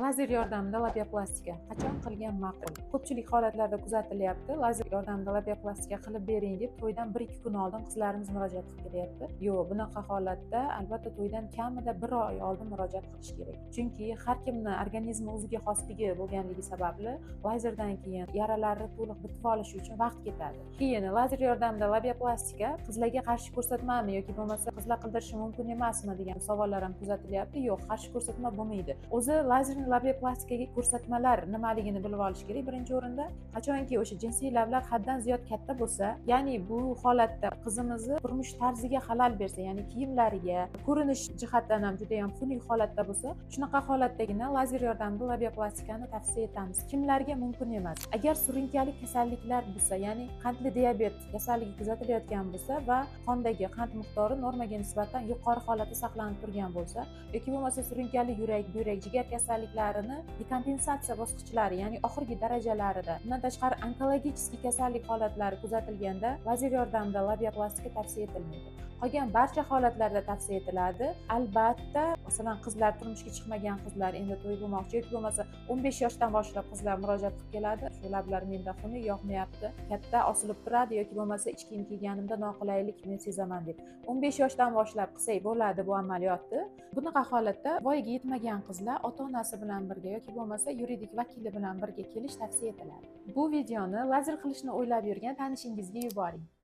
Lazer yordamida labiaplastika qachon qilgan ma'qul? Ko'pchilik holatlarda kuzatilyapti, lazer yordamida labiaplastika qilib bering deb to'ydan 1-2 kun oldin qizlarimiz murojaat qilib kelyapti. Yo'q, bunaqa holatda albatta to'ydan kamida bir oy oldin murojaat qilish kerak, chunki har kimni organizmi o'ziga xosligi bo'lganligi sababli lazerdan keyin yaralari to'liq bitib olishi uchun vaqt ketadi. Keyin lazer yordamida labiaplastika qizlarga qarshi ko'rsatmami yoki bo'lmasa qizlar qildirishi mumkin emasmi degan savollar ham kuzatilyapti. Yo'q, qarshi ko'rsatma bo'lmaydi. O'zi lazerni labiaplastikaga ko'rsatmalar nimaligini bilib olish kerak. Birinchi o'rinda, qachonki o'sha jinsiy lablar haddan ziyod katta bo'lsa, ya'ni bu holatda qizimizni turmush tarziga xalal bersa, ya'ni kiyimlariga, ko'rinish jihatdan ham juda yam xunuk holatda bo'lsa, shunaqa holatdagina lazer yordamida labiaplastikani tavsiya etamiz. Kimlarga mumkin emas? Agar surunkali kasalliklar bo'lsa, ya'ni qandli diabet kasalligi kuzatilayotgan bo'lsa va qondagi qand miqdori normaga nisbatan yuqori holatda saqlanib turgan bo'lsa yoki bo'lmasa surunkali yurak, buyrak, jigar kasalliklarini dekompensatsiya bosqichlari, ya'ni oxirgi darajalarida, bundan tashqari onkologический kasallik holatlari kuzatilganda lazer yordamida labiaplastika tavsiya etilmaydi. Qolgan barcha holatlarda tavsiya etiladi albatta. Masalan, qizlar, turmushga chiqmagan qizlar endi to'y bo'lmoqchi yoki bo'lmasa 15 yoshdan boshlab qizlar murojaat qilib keladi: "Shu lablar menda xunuk, yoqmayapti, katta osilib turadi yoki bo'lmasa ich kiyim kiyganimda noqulaylik men sezaman" deb. 15 yoshdan boshlab qilsak bo'ladi bu amaliyotni. Bunaqa holatda voyaga yetmagan qizlar ota onasi bilan birga yoki bo'lmasa yuridik vakili bilan birga kelish tavsiya etiladi. Bu videoni lazer qilishni o'ylab yurgan tanishingizga yuboring.